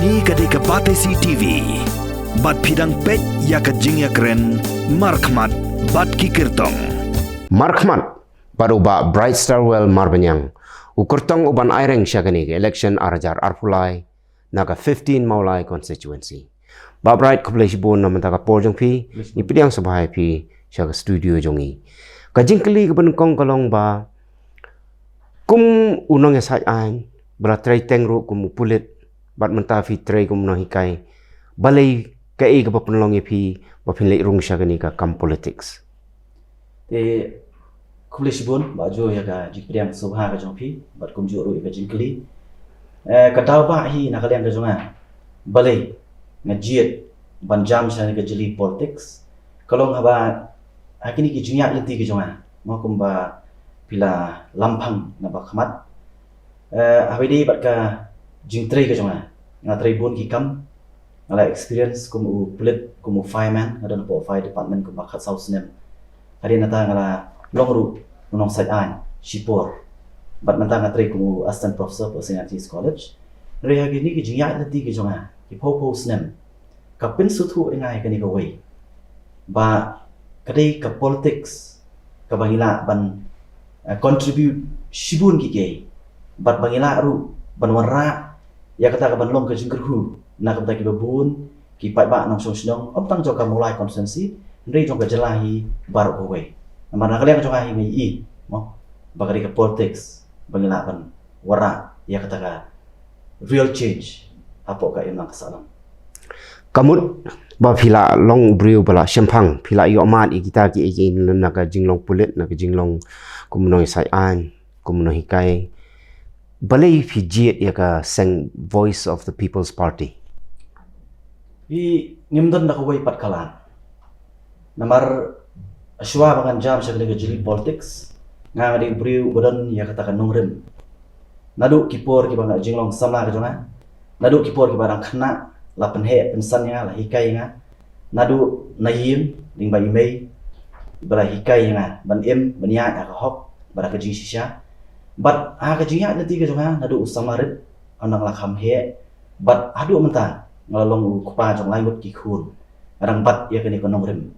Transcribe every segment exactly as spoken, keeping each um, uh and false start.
Ï ka dei ka Batesi T V. Bad phi dang peit ïa ka jingïakren markhmat bad ki kyrtong. Markhmat bad u Bah Bright Starwell Marbaniang, u kyrtong u ban aireng sha kane ka election ar hajar arphew lai na ka fifteen Mawlai constituency. Bah Bright, khublei shibun na mynta ka por jong phi. Ngi pdiang sngewbha ïa phi sha ka studio jong ngi. Ka jingkylli kaba nyngkong ka long ba, kum u nongïasaid aiñ, ba la trei teng ruh kum u pulit, bad mynta phi trei kum u nonghikai, balei, kaei kaba pynlong ïa phi ba phin leit rung sha kane ka kam politics? Te khublei shibun Bah Joe ïa ka jingpdiang sngewbha ka jong phi bad kumjuh ruh ïa ka jingkylli. Eh, ka daw ba hi na ka liang ka jong nga, balei nga jied ban jam sha kane ka jylli politics, ka long haba ha kine ki jingïaid lynti ki jong nga, mo, kumba phi la lam phang na ba khmat. Eh, haba ïadei bad ka jingtrei ka jong nga, nga trei bun ki kam. Nga la experience kum u pulit, kum u fireman, nga don hapoh fire department kumba khatsaw snem. Hadien nangta nga la long ruh u nongsaid aiñ shipor. Bad mynta nga trei kum u assistant professor hapoh Saint Anthony's College. Hynrei ha kine ki jingïaid lynti ki jong nga, ki phew phew snem, ka pynsngewthuh ïa nga ïa kane kawei, ba ka dei ka politics kaba ngi lah ban, eh, contribute shibun kiei kiei, bad ba ngi lah ruh ban wanrah ïa kata ka ban long ka jingkyrkhu na ka bynta kiba bun ki paidbah nongshong shnong, ym tang jong ka Mawlai constituency, hynrei jong ka jylla hi baroh kawei. Namar na ka liang jong nga hi nga ïohi, mo, ba ka dei ka politics ba ngi lah ban wanrah ïa kata ka real change hapoh ka imlang ka sahlang. Ka mut ba phi la long u briew ba la shemphang, phi la ïohmad ïa kita kiei kiei, na ka jinglong pulit, na ka jinglong kum u nongïasaid aiñ, kum u nonghikai, balei phi jied ïa ka seng Voice of the People's Party? Hi, ngim don da kawei pat ka lad. Namar shuwa ba ngan jam sha kane ka jylli politics, nga nga dei u briew ba don ïa kata ka nongrim. Naduh ki por kiba nga, jinglong samla ka jong nga, naduh ki por kiba dang khynnah, la pynheh pynsan ïa nga, la hikai ïa nga. Naduh na ïing, lyngba i mei, ba la hikai ïa nga ban im, ban ïaid ha ka hok bad ha ka jingshisha. Bad ha ka jingïaid lynti ka jong nga, naduh u samla rit, haba nga la kham heh, bad haduh mynta nga la long u kpa jong lai ngut ki khun. Nga dang bat ïa kane ka nongrim.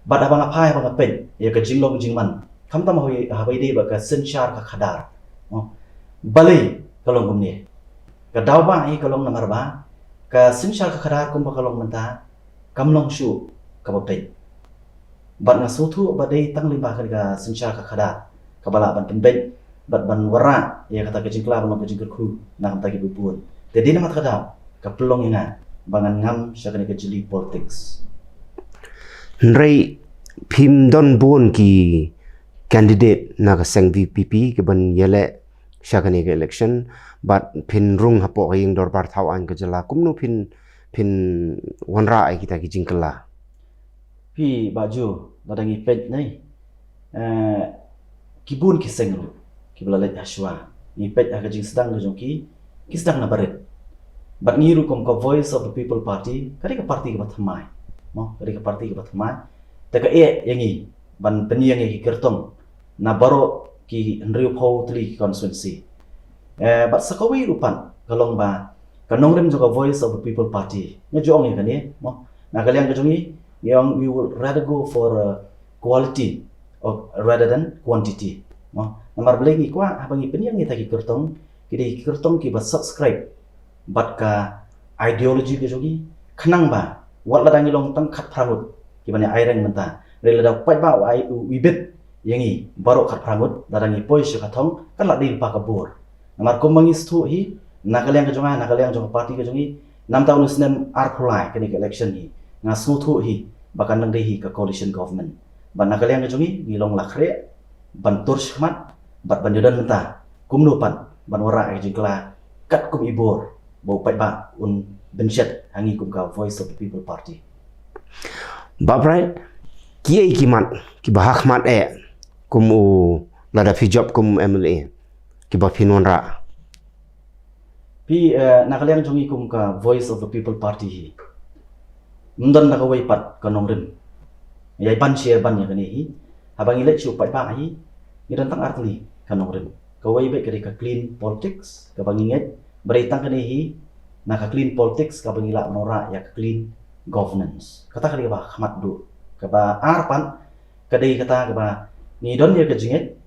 Bad haba nga phai, haba nga peit ïa ka jinglong jingman, khamtam haba ïadei bad ka synshar ka khadar, mo, balei ka long kumne? Ka daw ba hi ka long namar ba ka synshar ka khadar kumba ka long mynta kam long shuh kaba beit. Bad nga sngewthuh ba dei tang lyngba kane ka synshar ka khadar kaba lah ban pynbeit bad ban wanrah ïa kata ka jingkylla ban long ka jingkyrkhu na ka bynta kiba bun. Te dei namar kata ka daw ka pynlong ïa nga ba ngan ngam sha kane ka jylli politics. Hynrei phim don bun ki candidate na ka seng V P P ki ban ïaleh sha kane ka election, bad phin rung hapoh ka ïing dorbar thaw aiñ ka jylla. Kumno phin, phin wanrah ïa kita ki jingkylla? Phi Bah Joe, lada ngi peit nai, eh, ki bun ki seng ruh kiba la leit ha shuwa, ngi peit ha ka jingsdang ka jong ki, ki sdang na barit. Bad ngi ruh kum ka Voice of the People Party, ka dei ka party kaba thymmai, mo, ka dei ka party kaba thymmai. Te ka eh ïa ngi ban pynïeng ïa ki kyrtong na baroh ki hynriew phew tylli ki constituency. Eh, bad sa kawei ruh pat ka long ba ka nongrim jong ka Voice of the People Party, nga ju ong ïa kane, mo, na ka liang ka jong ngi, ngi ong, we would rather go for, uh, quality of, rather than quantity, mo. Namar balei ngi kwah, haba ngi pynïeng ïa kita ki kyrtong, ki dei ki kyrtong kiba subscribe bad ka ideology ka jong ngi, khnang ba wat lada ngi long tang khatphra ngut kiban ïa aireng mynta, hynrei lada u paidbah u ai, u ibit ïa ngi baroh khatphra ngut, lada ngi poi sha ka thong, kan lah dei lypa ka bor. Namar kumba ngi sngewthuh hi, na ka liang ka jong nga, na ka liang jong ka party ka jong ngi, namar u snem arphew lai kane ka election hi, nga sngewthuh hi ba kan nang dei hi ka coalition government. Bad na ka liang ka jong ngi, ngi long la khreh ban tur shakhmat bad ban ïadon mynta kumno pat ban wanrah ïa ka jingkylla katkum i bor ba u paidbah un bynshet ha ngi kum ka Voice of the People Party. Bah Bright, kiei ki mat kiba ha khmat eh kum u, lada phi jop kum M L A, kiba phin wanrah? Phi, eh, na ka liang jong ngi kum ka Voice of the People Party hi, ym don da kawei pat ka nongrim. Ïa ban sha ban ïa kane hi, haba ngi leit sha u paidbah hi, ngi don tang ar tylli ka nongrim. Kawei beit ka dei ka clean politics kaba ngi ngeit, ba dei tang kane hi na ka clean politics kaba ngi lah ban wanrah ïa ka clean governance. Kata ka dei kaba khmat duh. Kaba ar pat ka dei kata kaba ngi don ïa ka jingngeit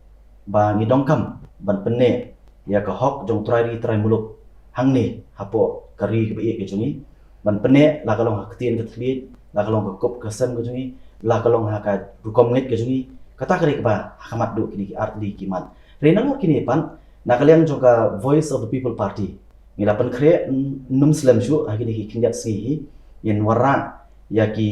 ba ngi donkam ban pynneh ïa ka hok jong u trai ri trai muluk hangne hapoh ka ri kaba ïeit ka jong ngi, ban pynneh la ka long ha ka ktien ka thylliej, la ka long ka kup ka sem ka jong ngi, la ka long ha ka rukom ngeit ka jong ngi. Kata ka dei kaba ha khmat duh kine ki artylli ki mat. Hynrei nalor kine pat, na ka liang jong ka Voice of the People Party, ngi la pynkhreh, mm, ym slem shuh ha kine ki khyndiat sngi hi, ngin wanrah ïa ki,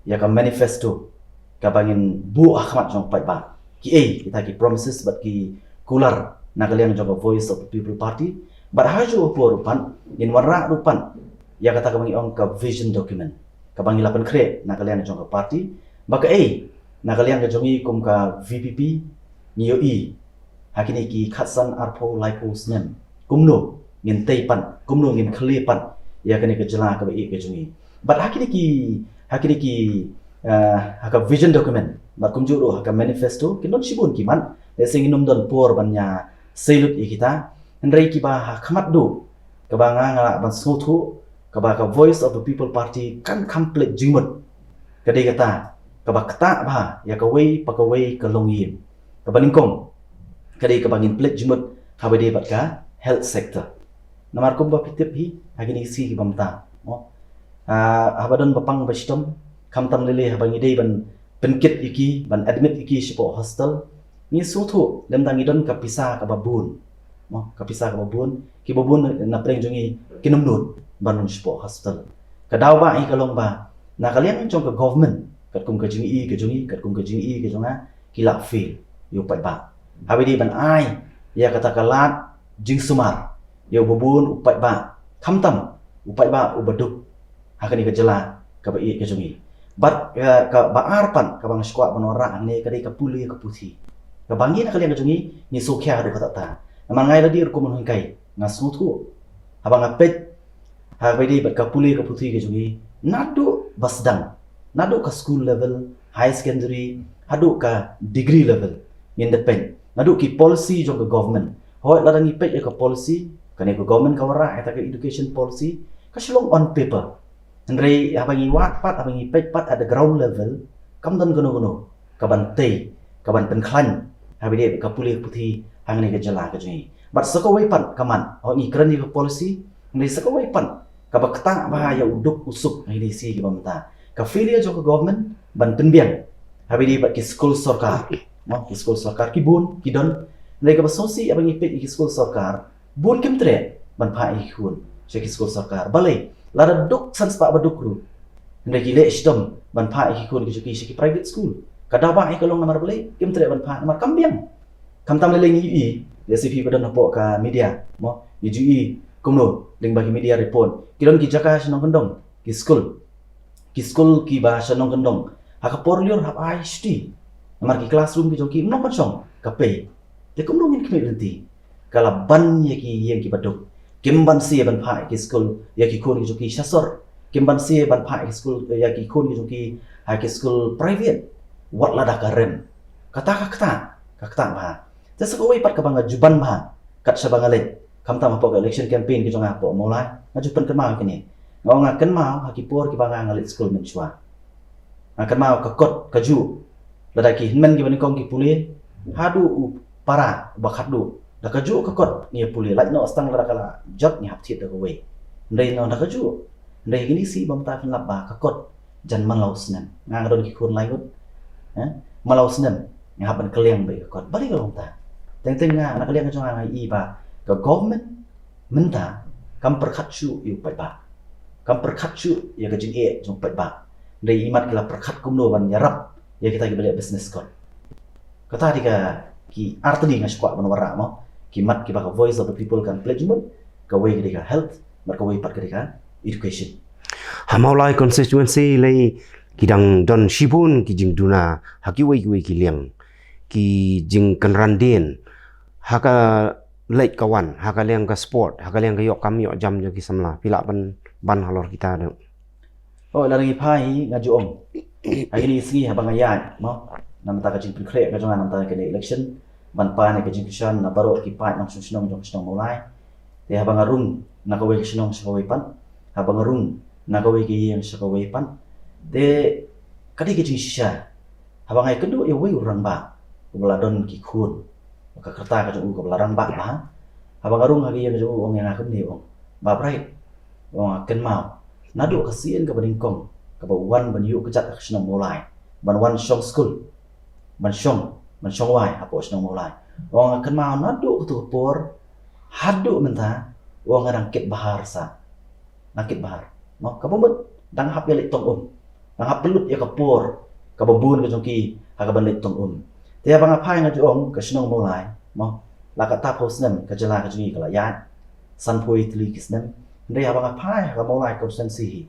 ïa ka manifesto kaba ngin buh ha khmat jong u paidbah. Kiei kita ki promises bad ki kular na ka liang jong ka Voice of the People Party. Bad ha kajuh ka por ruh pat ngin wanrah ruh pat ïa kata kaba ngi ong ka vision document kaba ngi la pynkhreh na ka liang jong ka party. Ba kaei na ka liang ka jong ngi kum ka VPP ngi ïohi ha kine ki khatsan, arphew, laiphew snem, kumno ngin tei pat, kumno ngin khlieh pat ïa kane ka jylla kaba ïeit ka jong ngi. Bad ha kine ki, ha kine ki, eh, ha ka vision document bad kumjuh ruh ha ka manifesto kin don shibun ki mat. Lehse ngin ym don por ban ïa sei lut ïa kita. Hynrei kiba ha khmat duh kaba nga, nga lah ban sngewthuh kaba ka Voice of the People Party kan kham pynleit jingmut ka dei kata kaba ktah bha ïa kawei pa kawei ka longïing. Kaba nyngkong ka dei kaba ngin pynleit jingmut haba ïadei bad ka health sector. Namar kumba phi tip hi, ha kine ki sngi kiba mynta, mo, ah, haba don ba pang ba shitom, khamtam lei lei haba ngi dei ban pynkit ïa ki, ban admit ïa ki shapoh hospital, ngi sngewthuh lem dang ngi don ka pisa kaba bun, mo, ka pisa kaba bun, kiba bun na pdeng jong ngi kin ym nud ban rung shapoh hospital. Ka daw ba hi ka long ba na ka liang jong ka government, katkum ka jingïohi ka jong ngi, katkum ka jingïohi ka jong nga, ki lah fail ïa u paidbah haba ïadei ban ai ïa kata ka lad jingsumar ïa uba bun u paidbah, khamtam u paidbah uba duk ha kane ka jylla kaba ïeit ka jong ngi. Bad, eh, kaba ar pat kaba nga sngewkwah ban wanrah hangne ka dei ka pule ka puthi. Kaba ngi na ka liang ka jong ngi ngi sngewkhia haduh katta katta. Namar nga ïa lade ruh kum u nonghikai nga sngewthuh haba nga peit haba ïadei bad ka pule ka puthi ka jong ngi, naduh ba sdang, naduh ka school level, high secondary, haduh ka degree level, ngin da peit naduh ki policy jong ka government. Hooid, lada ngi peit ïa ka policy, kane ka government ka wanrah ïa ka education policy, ka shu long on paper. Hynrei haba ngi wad pat, haba ngi peit pat at the ground level, kam don kano kano kaban tei, kaban pynkhlaiñ haba ïadei ka pule puthi hangne ka jylla ka jong ngi. Bad sa kawei pat ka mat, hooid ngi kren ïa ka policy, hynrei sa kawei pat kaba ktah bha ïa u duk u suk ha kine ki sngi kiba mynta, ka failure jong ka government ban pynbiang haba ïadei bad ki skul sorkar. Mo, ki skul sorkar ki bun ki don. Hynrei kaba sngewsih haba ngi peit ïa ki skul sorkar, bun kim treh ban phah ïa ki khun sha ki skul sorkar. Balei? Lada duk san spah ba duk ruh, hynrei ki leh shitom ban phah ïa ki khun ki jong ki sha ki private school. Ka daw ba hi ka long namar balei? Kim treh ban phah namar kam biang. Khamtam lei lei ngi ïohi, lehse phi ba don hapoh ka media, mo, ngi ju ïohi kumno lyngba ki media report, ki don ki jaka sha nongkyndong, ki skul, ki skul kiba sha nongkyndong, ha ka por lyiur hap ai shuti namar ki classroom ki jong ki ym long ban shong ka pei. Te kumno ngin khmih lynti? Ka la ban ïa ki ïing kiba duk. Kim banse ban phah ïa ki skul ïa ki khun ki jong ki sha sor. Kim banse ban phah ïa ki skul, ïa ki khun ki jong ki ha ki skul private, wat lada ka rem. Kata ka ktah, ka ktah bha. Te sa kawei pat kaba nga ju ban bha kat shaba nga leit, khamtam hapoh ka election campaign ka jong nga hapoh Mawlai, nga ju pynkynmaw ïa kine. Nga ong nga kynmaw ha ki por kiba nga, nga leit skul mynshuwa, nga kynmaw ka kot kajuh, lada ki hynmen kiba nyngkong ki pule, haduh u para uba khatduh, da kajuh ka kot ngi ïa pule. Lait noh tang lada ka la jot ngi hap thied da kawei. Hynrei noh da kajuh. Hynrei kine ki sngi ba mynta phin lap ba ka kot jan man la u snem. Nga nga don ki khun lai ngut, eh, man la u snem nga hap ban kylliang beit ka kot. Balei ka long kumta? Teng teng nga na ka liang ka jong nga nga ïohi ba ka government mynta kam pyrkhat shuh ïa u paidbah, kam pyrkhat shuh ïa ka jingeh jong u paidbah. Hynrei imat ki la pyrkhat kumno ban ïarap ïa kita kiba leh business kot. Kata dei ka, ki artylli nga sngewkwah ban wanrah, mo, ki mat kiba ka Voice of the People kan pynleit jingmut. Kawei ka dei ka health bad kawei pat ka dei ka education. Ha Mawlai constituency lei ki dang don shibun ki jingduna ha kiwei kiwei ki liang, ki jingkynran dien, ha ka leit ka wan, ha ka liang ka sport, ha ka liang ka ïoh kam ïoh jam jong ki samla. Phi lah ban ban halor kita dei? Oh, lada ngi phai hi nga ju ong, ha kine ki sngi haba nga ïaid, mo, namar ka jingpynkhreh ka jong nga namar kane election, ban pan ïa ka jingkyrshan na baroh ki paid nongshong shnong jong ka shnong Mawlai. Te haba nga rung na kawei ka shnong sha kawei pat, haba nga rung na kawei ka ïing sha kawei pat. Te ka dei ka jingshisha haba nga ïakynduh ïa uwei u rangbah uba la don ki khun, ka rta ka jong u kaba la rangbah bha. Haba nga rung ha ka ïing jong u, u ong ïa nga kumne, u ong, "Bah Bright," u ong, "nga kynmaw naduh ka sien kaba nyngkong kaba u wan ban ïuh kjat ha ka shnong Mawlai, ban wan shong skul, ban shong, ban shong wai hapoh shnong Mawlai. U ong, nga kynmaw naduh kato ka por haduh mynta, u ong, nga dang kit bahar sa, dang kit bahar." Mo, kaba mut dang hap ïa leit tong um, dang hap pynlut ïa ka por kaba bun ka jong ki ha kaban leit tong um. Te haba nga phai nga ju ong, ka shnong Mawlai, mo, la katta phew snem ka jylla ka jong ngi ka la ïaid, sanphew wei tylli ki snem. Hynrei haba nga phai ha ka Mawlai constituency hi,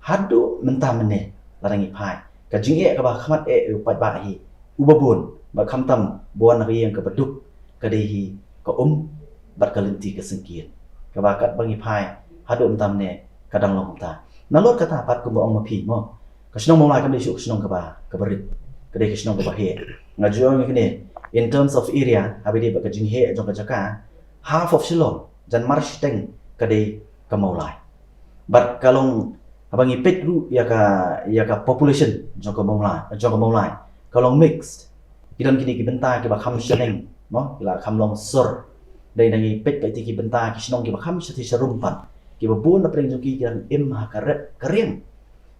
haduh mynta mynne lada ngi phai, ka jingeh kaba khmat eh u paidbah hi uba bun, bad khamtam ba wan na ka ïing kaba duk, ka dei hi ka um bad ka lynti ka syngkien, kaba katba ngi phai haduh mynta mynne ka dang long kumta. Nalor kata pat, kumba ong ma phi, mo, ka shnong Mawlai kam dei shuh ka shnong kaba, kaba rit, ka dei ka shnong kaba heh. Nga ju ong ïa kane, in terms of area, haba ïadei bad ka jingheh jong ka jaka, half of Shillong, jan mar shiteng ka dei ka Mawlai. Bad ka long, haba ngi peit ruh ïa ka, ïa ka population jong ka Mawlai, jong ka Mawlai, ka long mixed. Ki don kine ki bynta kiba kham shaneng, mo, ki la kham long sur. Dei, dang ngi peit pat ïa ki bynta ki shnong kiba kham shathie sharum pat, kiba bun na pdeng jong ki ki dang im ha ka rep ka riang.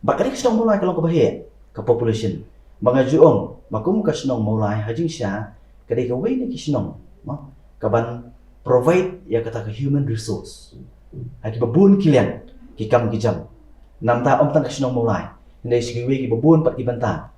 Bad ka dei ka shnong Mawlai ka long kaba heh ka population. Ba nga ju ong ba kum ka shnong Mawlai ha jingshisha ka dei kawei na ki shnong, mo, kaban provide ïa kata ka human resource ha kiba bun ki liang ki kam ki jam. Namar ym tang ka shnong Mawlai, hynrei sha kiwei kiba bun pat ki bynta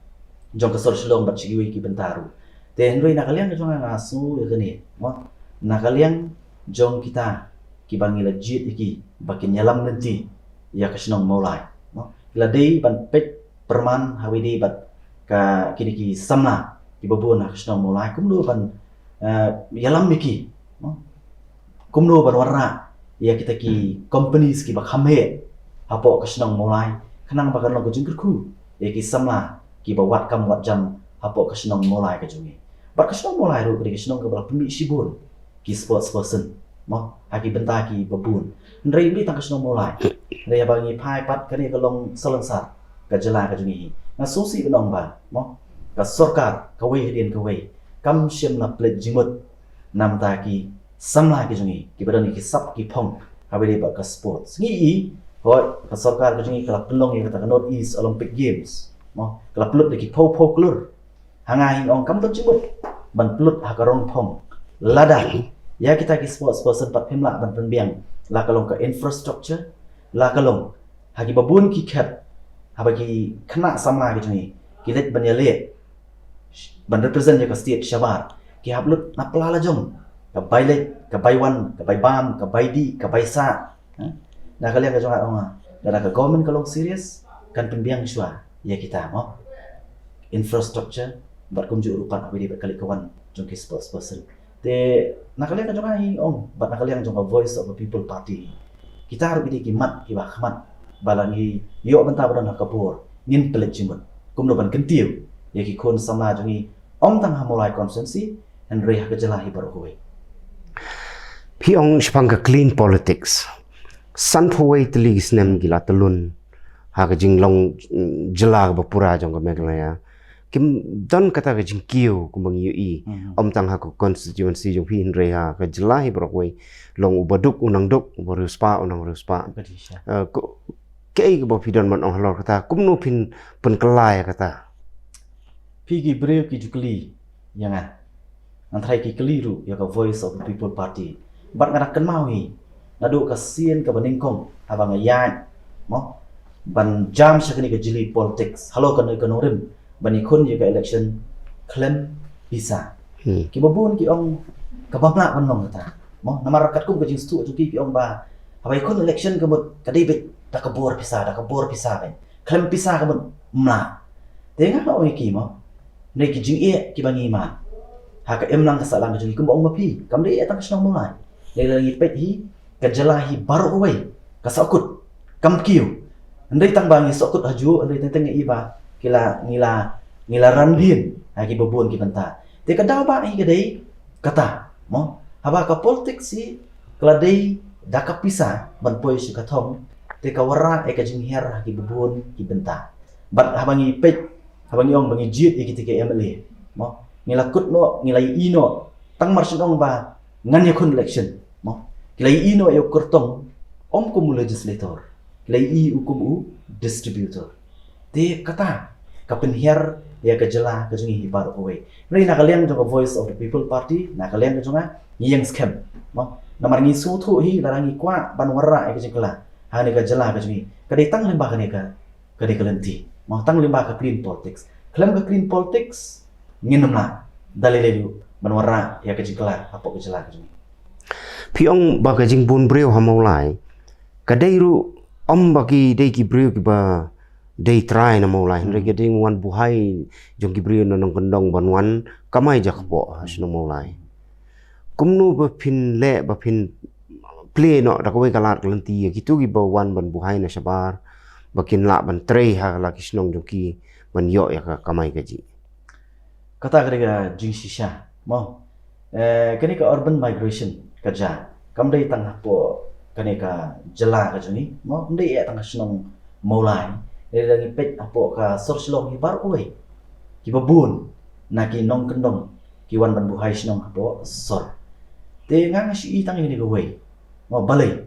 jong ka sor Shillong bad sha kiwei ki bynta ruh. Te hynrei na ka liang ka jong nga, nga sngew ïa kane, mo, na ka liang jong kita kiba ngi la jied ïa ki ba kin ïalam lynti ïa ka shnong Mawlai, mo, ki la dei ban peit pyrman haba ïadei bad ka, kine ki samla kiba bun ha ka shnong Mawlai, kumno ban, eh, ïalam ïa ki, mo, kumno ban wanrah ïa kita ki companies kiba kham heh hapoh ka shnong Mawlai, khnang ba kan long ka jingkyrkhu ïa ki samla kiba wad kam wad jam hapoh ka shnong Mawlai ka jong ngi. Bad ka shnong Mawlai ruh ka dei ka shnong kaba la pynmih shibun ki sports person, mo, ha ki bynta kiba bun. Hynrei ym dei tang ka shnong Mawlai, hynrei haba ngi phai pat, kane ka long salonsar ka jylla ka jong ngi hi. Nga sngewsih ban ong ba, mo, ka sorkar kawei hadien kawei kam shym la pynleit jingmut namar ki samla ki jong ngi kiba don ïa ki sap ki phong haba ïadei bad ka sports. Ngi i, hooid, ka sorkar ka jong ngi ka la pynlong ïa kata ka North East Olympic Games, mo, ka la pynlut da ki phew phew klur. Ha nga hi nga ong kam don jingmut ban pynlut ha ka rong phong lada ïa kita ki sports person pat phim lah ban pynbiang, la ka long ka infrastructure, la ka long ha kiba bun ki khet, haba ki khynnah samla ki jong ngi ki leit ban ïaleh, ban represent ïa ka state shabar, ki hap lut na pla la jong, ka bai leit, ka bai wan, ka bai bam, ka bai dih, ka bai sah. Ha? Na ka liang ka jong nga, ong nga, lada ka government ka long serious, kan pynbiang shuwa ïa kita, mo, infrastructure, bad kumjuh ruh pat haba ïadei bad ka leit ka wan jong ki sports person. Te na ka liang ka jong nga hi, ong, bad na ka liang jong ka Voice of the People Party, kita ruh ki dei ki mat kiba khmat ba la ngi ïoh bynta ba don ha ka bor, ngin pynleit jingmut kumno ban kyntiew ïa ki khun samla jong ngi, ym tang ha Mawlai constituency, hynrei ha ka jylla hi baroh kawei. Phi ong shaphang ka clean politics. Sanphew wei tylli ki snem ki la tylli ha ka jinglong, mm, jylla kaba pura jong ka Meghalaya. Kim don kata ka jingkiew kumba ngi ïohi. Mhm. Ym tang ha ka constituency jong phi, hynrei ha ka jylla hi baroh kawei, long uba duk u nang duk, uba riewspah u nang riewspah. Ka dei shisha. Eh, ko-, kaei kaba phi don ban ong halor kata, kumno phin pynkylla ïa kata? Phi ki briew ki ju kylli ïa nga, ngan tharai ki kylli ruh ïa ka Voice of the People Party. Bad nga dang kynmaw hi naduh ka sien kaba nyngkong haba nga ïaid, mo, ban jam sha kane ka jylli politics halor kane ka nongrim ban ïakhun ïa ka election khlem pisa. Hmm. Kiba bun ki ong kaba mlak ban long kata, mo, namar katkum ka jingsngewthuh jong ki, ki ong ba haba ïakhun election ka mut ka dei beit da ka bor pisa, da ka bor pisa beit, khlem pisa ka mut mlak. Te nga ong ïa ki, mo, hynrei ki jingeh kiba ngi mad ha ka imlang ka sahlang ka jong ngi, kumba ong ma phi, kam dei tang ka shnong Mawlai. Hynrei lada ngi peit hi, ka jylla hi baroh kawei ka sahkut, kam kiew. Hynrei tang ba ngi sahkut ha juh, hynrei teng teng ngi i ba ki la, ngi la, ngi la ran dien ha kiba bun ki bynta. Te ka daw ba hi ka dei kata, mo, haba ka politics hi ka la dei Da ka pisa ban poi sha ka thong, te ka wanrah ïa ka jinghiar ha ki babun ki bynta. Bad haba ngi peit, haba ngi ong ba ngi jied ïa kita ki M L A, mo, ngi la kut noh, ngi la ïohi noh, tang mar shen ong ba ngan ïakhun election, mo, ki la ïohi noh ïa u kyrtong, ym kum u legislator, ki la ïohi u kum u distributor. Te kata ka pynhiar ïa ka jylla ka jong ngi hi baroh kawei. Hynrei na ka liang jong ka Voice of the People Party, na ka liang ka jong nga, ngi ïeng skhem, mo. Namar ngi sngewthuh hi lada ngi kwah ban wanrah ïa ka jingkylla ha kane ka jylla ka jong ngi, ka dei tang lyngba kane ka, kane ka lynti, mo, tang lyngba ka clean politics. Khlem ka clean politics ngin ym lah da lei lei ruh ban wanrah ïa ka jingkylla hapoh ka jylla ka jong ngi. Phi ong ba ka jingbun briew ha Mawlai ka dei ruh, ym ba ki dei ki briew kiba dei trai na Mawlai, hynrei ka dei wan buhai jong ki briew na nongkyndong ban wan kamai jakpoh ha shnong Mawlai. Kumno ba phin leh ba phin plie noh da kawei ka lad ka lynti ïa kito kiba wan ban buhai na shabar, ba kin lah ban trei ha la ki shnong jong ki ban ïoh ïa ka kamai kajih? Kata ka dei ka jingshisha, mo. Eh, kane ka urban migration ka jia, kam dei tang hapoh kane ka jylla ka jong ngi, mo, ym dei eh tang ka shnong Mawlai. Lada ngi peit hapoh ka sor Shillong hi baroh kawei, kiba bun na ki nongkyndong ki wan ban buhai shnong hapoh sor. Te nga nga shu ïohi tang ïa kane kawei, mo, balei?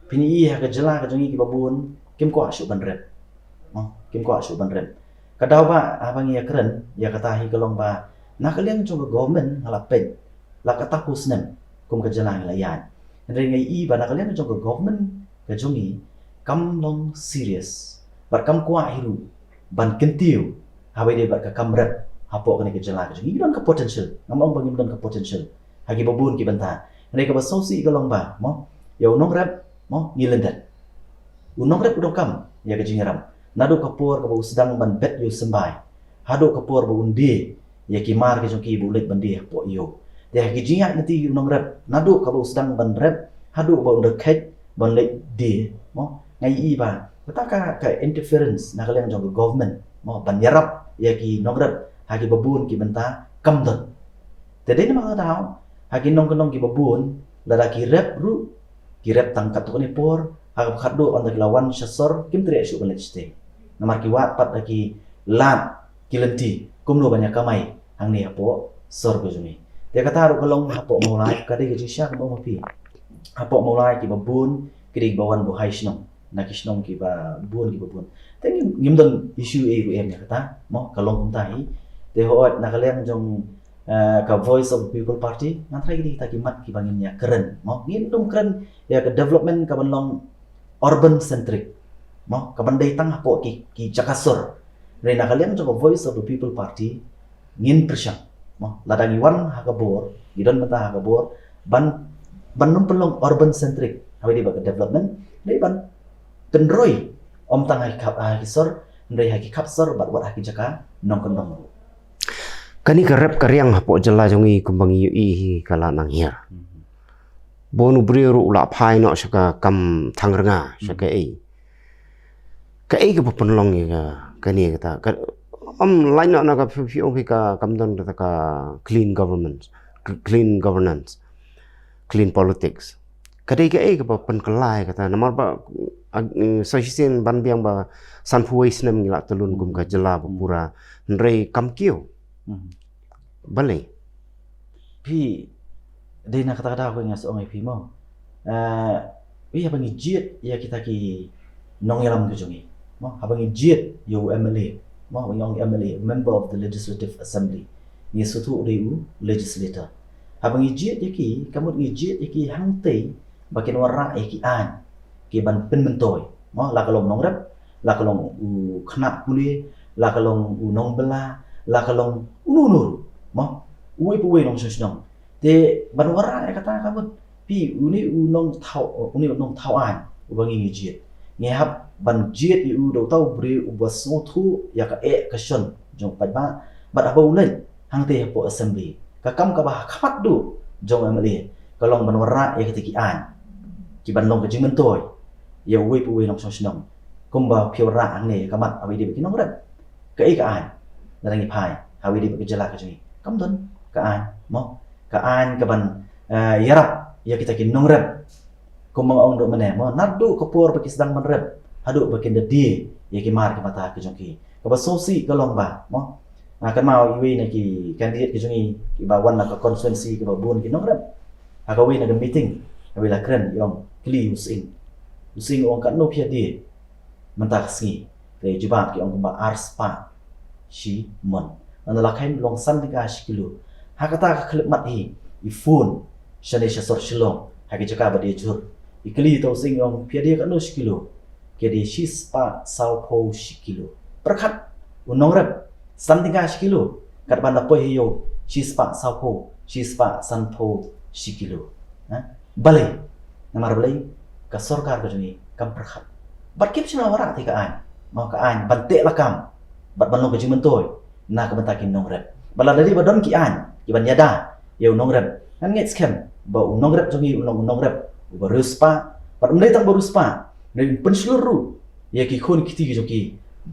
Phin ïohi ha ka jylla ka jong ngi kiba bun kim kwah shuh ban rep, mo, kim kwah shuh ban rep. Ka daw ba haba ngi ïakren ïa kata hi ka long ba na ka liang jong ka government nga la peit la katta ka snem kum ka jylla ngi la ïaid. Hynrei nga ïohi ba na ka liang jong ka government ka jong ngi kam long serious bad kam kwah hi ruh ban kyntiew ha kaba ïadei bad ka kam rep hapoh kane ka jylla ka jong ngi. Ngi don ka potential, ngam ong ba ngim don ka potential ha kiba bun ki bynta. Hynrei kaba sngewsih ka long ba, mo, ïa u nongrep, mo, ngi lyndet. U nongrep u donkam ïa ka jingïarap naduh ka por kaba u sdang ban bet ïa u symbai haduh ka por ba un die ïa ki mar ki jong ki ba u leit ban die hapoh ïew. Te ha ki jingïaid lynti u nongrep naduh kaba u sdang ban rep haduh ba un da kheit ban leit die, mo, nga ïohi ba kata ka, ka interference na ka liang jong ka government, mo, ban ïarap ïa ki nongrep ha kiba bun ki bynta kam don. Te dei namar kata daw ha ki nongkyndong kiba bun lada ki rep ruh ki rep tang katto katne por, ha kaba khatduh ynda ki la wan sha sor kim treh shuh ban leit shatei. Namar ki wad pat da ki lad ki lynti kumno ban ïa kamai hangne hapoh sor ka jong ngi. Te kata ruh ka long hapoh Mawlai, ka dei ka jingshisha kaba ong ma phi. Hapoh Mawlai kiba bun ki dei kiba wan buhai shnong na ki shnong kiba bun kiba bun. Te ngim, ngim don issue ei ruh em ïa kata, mo, ka long kumta hi. Te hooid na ka liang jong eh, ka Voice of the People Party, ngan tharai ki dei kita ki mat kiba ngin ïakren, mo. Ngin ym kren ïa ka development kaban long urban centric, mo, kaban dei tang hapoh ki, ki jaka sor. Hynrei na ka liang jong ka Voice of the People Party ngin pyrshang, mo, lada ngi wan ha ka bor, ngi don bynta ha ka bor, ban, ban ym pynlong urban centric ha kaba ïadei bad ka development, dei ban pynroi ym tang ha ki khap, ha ki sor, hynrei ha ki khap sor bad wat ha ki jaka nongkyndong ruh. Kane ka rep ka riang hapoh jylla jong ngi kumba ngi ïohi hi ka la nang hiar. Bun u briew ruh u la phai noh sha ka kam thang rnga, sha kaei, kaei kaba pynlong ïa ka, kane kata ka, ym lait noh na ka phi, phi ong phi ka kam don kata ka clean government, clean governance, clean politics. Ka dei kaei kaba pynkylla ïa kata, namar ba, ag-, mm, sa shisien ban biang ba sanphew wei snem ngi la tylli kum ka jylla ba pura, hynrei kam kiew. Balei? Phi, dei na kata ka daw kaba nga sa ong ïa phi, mo. Eh, phi, haba ngi jied ïa kita ki nongïalam ka jong ngi, mo, haba ngi jied ïa u M L A, mo, haba ngi ong M L A, Member of the Legislative Assembly, ngi sngewthuh u dei u legislator. Haba ngi jied ïa ki, ka mut ngi jied ïa ki hangtei ba kin wanrah ïa ki aiñ kiban pynmyntoi, mo, la ka long u nongrep, la ka long u khynnah pule, la ka long u nongbylla, la ka long uno uno ruh, mo, uwei pa uwei u nongshong shnong. Te ban wanrah ïa kata ka mut, phi, une u nongthaw, une u nongthaw aiñ uba ngi ngi jied, ngi hap ban jied ïa u da uta u briew uba sngewthuh ïa ka eh ka shon jong u paidbah. Bad haba u leit hangtei hapoh assembly, ka kam kaba ha khmat duh jong u M L A ka long ban wanrah ïa kita ki aiñ kiban long ka jingmyntoi ïa uwei pa uwei u nongshong shnong. Kumba phi wanrah hangne ha khmat haba ïadei bad ki nongrep, kaei ka aiñ? Lada ngi phai haba ïadei bad ka jylla ka jong ngi, kam don ka aiñ, mo. Ka aiñ kaban, eh, ïarap ïa kita ki nongrep Kumba nga ong mynne mo, naduh ka por ba ki sdang ban rep haduh ba kin da die ïa ki mar ki mata ki jong ki. Kaba sngewsih ka long ba mo, nga kynmaw iwei na ki candidate ki jong ngi kiba wan na ka constituency kaba bun ki nongrep. Ha kawei na ka meeting kaba la kren, i ong, kylli u sying. U sying u ong, katno phi ïa die mynta ka sngi? Te jubab ki ong kumba ar spah shi mon. Ngan la khein long san tyngka shi kilo. Ha kata ka khyllipmat hi i phone shane sha sor Shillong ha ki jaka ba die jhur. I kylli uta u sying, i ong, phi ïa die katno shi kilo? Ki die shi spah sawphew shi kilo. Pyrkhat, u nongrep, san tyngka shi kilo. Katba da poi ha ïew, shi spah sawphew, shi spah sanphew shi kilo. Ha? Balei? Namar balei? Ka sorkar ka jong ngi kam pyrkhat. Bad kim shym la wanrah te ka aiñ. Mo, ka aiñ ban teh lakam bad ban long ka jingmyntoi na ka bynta ki nongrep. Bad lada dei ba don ki aiñ kiban ïada ïa u nongrep, ngan ngeit skhem ba u nongrep jong ngi un long u nongrep uba riewspah. Bad um dei tang ba riewspah, hynrei un pynshlur ruh ïa ki khun ki kti ki jong ki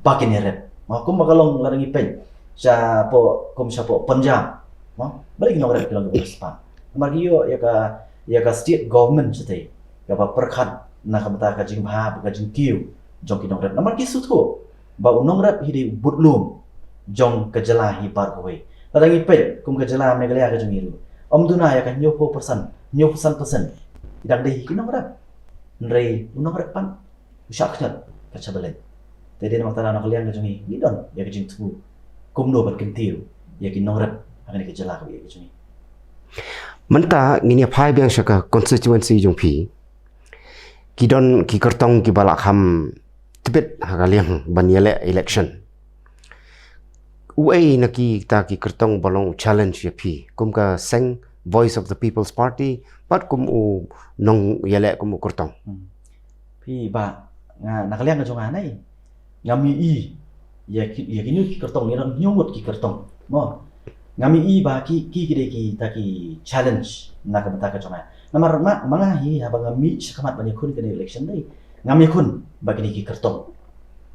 ba kin ïarep. Mo, kumba ka long lada ngi peit shapoh, kum shapoh Punjab. Mo, balei ki nongrep ki long kiba riewspah? Namar ki ïoh ïa ka, ïa ka state government shatei kaba pyrkhat na ka bynta ka jingbha bad ka jingkiew jong ki nongrep. Namar ki sngewthuh ba u nongrep hi dei u budlum jong ka jylla hi baroh kawei. Lada ngi peit kum ka jylla Meghalaya ka jong ngi ruh, ym duna ïa ka hynñiewphew percent, hynñiewphew san percent i dang dei hi ki nongrep. Hynrei u nongrep pat u shah khñiot, ka shah byleit. Te dei namar kata na ka liang ka jong ngi, ngi don ïa ka jingthmu kumno ban kyntiew ïa ki nongrep ha kane ka jylla kaba ïeit ka jong ngi. Mynta ngin ïa phai biang sha ka constituency jong phi. Ki don ki kyrtong kiba la kham tbit ha ka liang ban ïaleh election. Uei na kita ki kyrtong ba long u challenge ïa phi kum ka seng Voice of the People's Party bad kum u nongïaleh, kum u kyrtong? Hmm. Phi, ba nga, na ka liang ka jong nga nai, ngam ïohi ïa ki, ïa kino ki kyrtong, ïa don hynñiew ngut ki kyrtong. Mo, ngam ïohi ba ki, ki, ki dei kita ki challenge na ka bynta ka jong nga. Namar ma, ma nga hi, haba nga mih shakhmat ban ïakhun kane election dei, ngam ïakhun ba kine ki kyrtong.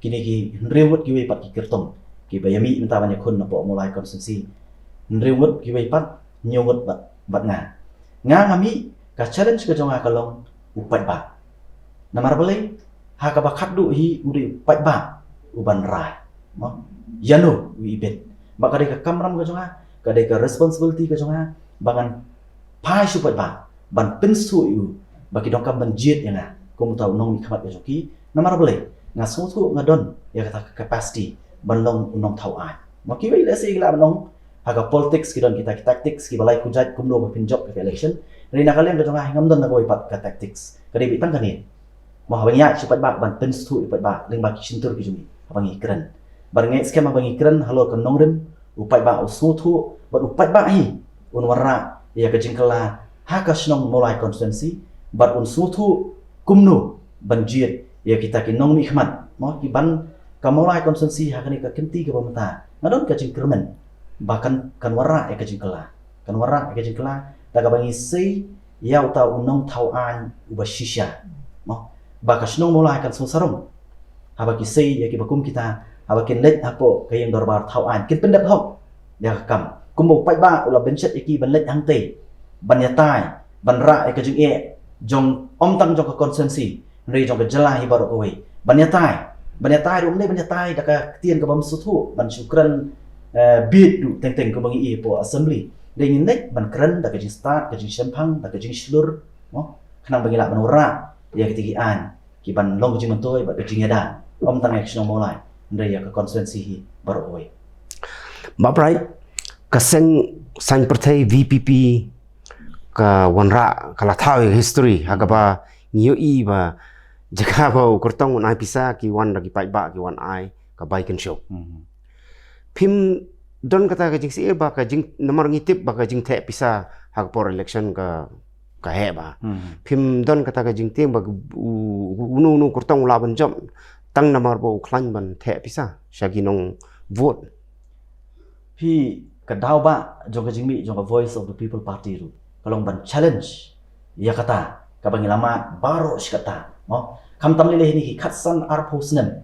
Kine ki hynriew ngut kiwei pat ki kyrtong kiba ïamih mynta ban ïakhun napoh Mawlai constituency. Hynriew ngut kiwei pat, hynñiew ngut bad, bad nga. Nga, nga mih, ka challenge ka jong nga ka long u paidbah. Namar balei? Ha kaba khatduh hi u dei u paidbah uban rai. Mo? Ïano u ibit? Ba ka dei ka kamram ka jong nga, ka dei ka responsibility ka jong nga ba ngan phai sha u paidbah ban pynsngewthuh ïa u ba ki donkam ban jied ïa nga kum uta u nongmihkhmat ka jong ki. Namar balei? Nga sngewthuh nga don ïa kata ka capacity ban long u nongthaw aiñ. Mo, kiwei lehse ki lah ban ong ha ka politics ki don kita ki tactics kiba lai khujait kumno ba phin jop ka election. Hynrei na ka liang ka jong nga hi ngam don na kawei pat ka tactics. Ka dei beit tang kane. Mo, haba ngi ïaid sha u paidbah ban pynsngewthuh ïa u paidbah lyngba ki shyntur ki jong ngi haba ngi kren. Bad nga ngeit skhem haba ngi kren halor ka nongrim, u paidbah u sngewthuh bad u paidbah hi un wanrah ïa ka jingkylla ha ka shnong Mawlai constituency bad un sngewthuh kumno ban jied ïa kita ki nongmihkhmat. Mo, kiban ka Mawlai constituency ha kane ka kynti kaba mynta nga don ka jingkyrmen ba kan, kan wanrah ïa ka jingkylla. Kan wanrah ïa ka jingkylla da kaba ngi sei ïa uta u nongthaw aiñ uba shisha. Mo, ba ka shnong Mawlai kan sngewsarong haba ki sei ïa kiba kum kita, haba kin leit hapoh ka ïing dorbar thaw aiñ, kin pyndep hok ïa ka kam. Kumba u paidbah u la bynshet ïa ki ban leit hangtei ban ïatai, ban rah ïa ka jingeh jong, ym tang jong ka constituency, hynrei jong ka jylla hi baroh kawei. Ban ïatai, ban ïatai ruh ym dei ban ïatai da ka ktien kaba ym sngewthuh ban shu kren, eh, bieit ruh teng teng kumba ngi ïohi hapoh assembly. Dei ngin leit ban kren da ka jingstad, ka jingshemphang, da ka jingshlur, mo, khnang ba ngi lah ban wanrah ïa kita ki aiñ kiban long ka jingmyntoi bad ka jingïada, ym tang ïa ka shnong Mawlai, hynrei ïa ka constituency hi baroh kawei. Bah Bright, ka seng saiñ pyrthei V P P ka wanrah, ka la thaw ïa ka history ha kaba ngi ïohi ba jaka ba u kyrtong un ai pisa, ki wan da ki paidbah ki wan ai ka bai kynshew. Hmm. Phim don kata ka jingsngewsih ba ka jing, namar ngi tip ba ka jingtheh pisa ha ka por election ka, ka heh ba. Hmm. Phim don kata ka jingtieng ba u, u, uno uno u kyrtong u lah ban jop tang namar ba u khlaiñ ban theh pisa sha ki nongvote. Phi, ka daw ba jong ka jingmih jong ka Voice of the People Party ruh ka long ban challenge ïa kata kaba ngi la mad baroh shi katta, mo. Khamtam lei lei hangne ki khatsan arphew snem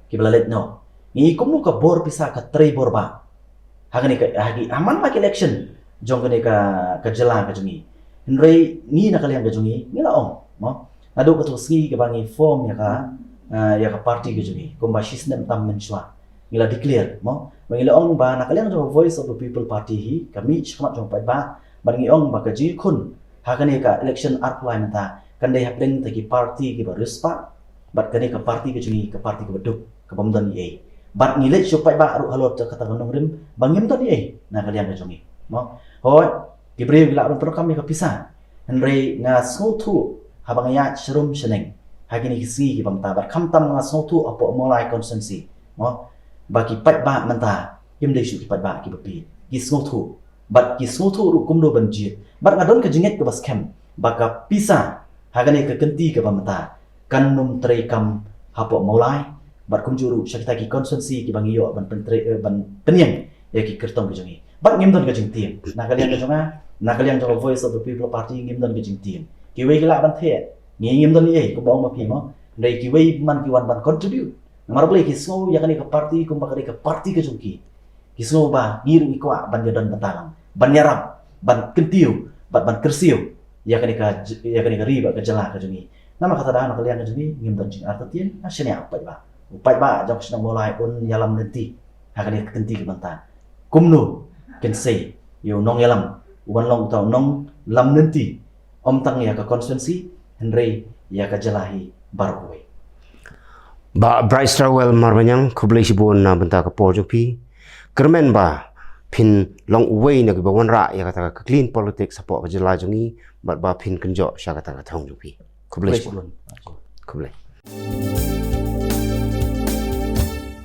kiba la leit noh, ngi i kumno ka bor pisa ka trei bor ba ha kane ka, ha ki, ha man la ki election jong kane ka, ka jylla ka jong ngi. Hynrei ngi na ka liang ka jong ngi ngi la ong, mo, Naduh katto ka sngi kaba ngi form ïa ka, ah, ïa ka party ka jong ngi, kumba shisnem tam mynshuwa ngi la declare, mo, ba ngi la ong ba na ka liang jong ka Voice of the People Party hi, ka mih shakhmat jong u paidbah, bad ngi ong ba ka jingïakhun ha kane ka election arphew lai mynta kan dei hapdeng te ki party kiba riewspah, bad kane ka party ka jong ngi ka party kaba duk, kaba ym don ei ei. Bad ngi leit sha u paidbah ruh halor kata ka nongrim ba ngim don ei ei na ka liang ka jong ngi, mo. Hooid, ki briew ki lah ban pyndonkam ïa ka pisa, hynrei nga sngewthuh haba nga ïaid sharum shaneng ha kine ki sngi kiba mynta, bad khamtam nga sngewthuh hapoh Mawlai constituency, mo, ba ki paidbah mynta kim dei shuh ki paidbah kiba phi, ki sngewthuh, bad ki sngewthuh ruh kumno ban jied. Bad nga don ka jingngeit kaba skhem ba ka pisa ha kane ka kynti kaba mynta kan nym treikam hapoh Mawlai, bad kumjuh ruh sha kita ki constituency kiba ngi ïoh ban pyntrei, eh, ban pynïeng ïa ki kyrtong ki jong ngi. Bad ngim don ka jingtieng na ka liang ka jong nga, na ka liang jong ka Voice of the People Party ngim don ka jingtieng. Kiwei ki lah ban theh, ngi ngim don ei ei kumba ong ma phi, mo, hynrei kiwei man ki wan ban contribute. Namar balei? Ki sngew ïa kane ka party kumba ka dei ka party ka jong ki. Ki sngew ba ngi ruh ngi kwah ban ïadon bynta lang, ban ïarap, ban kyntiew bad ban kyrsiew ïa kane ka j-, ïa kane ka ri bad ka jylla ka jong ngi. Namar kata da na ka liang ka jong ngi ngim don jingartatien. Nga shaniah u paidbah, u paidbah jong ka shnong Mawlai un ïalam lynti ha kane ka kynti ka mynta kumno kin sei ïa u nongïalam uban long uta u nonglam lynti, ym tang ïa ka constituency hynrei ïa ka jylla hi baroh kawei. Bah Bryce Rawell Marbaniang, khublei shibun na bynta ka por jong phi. Kyrmen ba phin long uwei na kiba wanrah ïa kata ka clean politics hapoh ka jylla jong ngi, bad ba phin kynjoh sha kata ka thong jong phi. Khublei shibun. Khublei.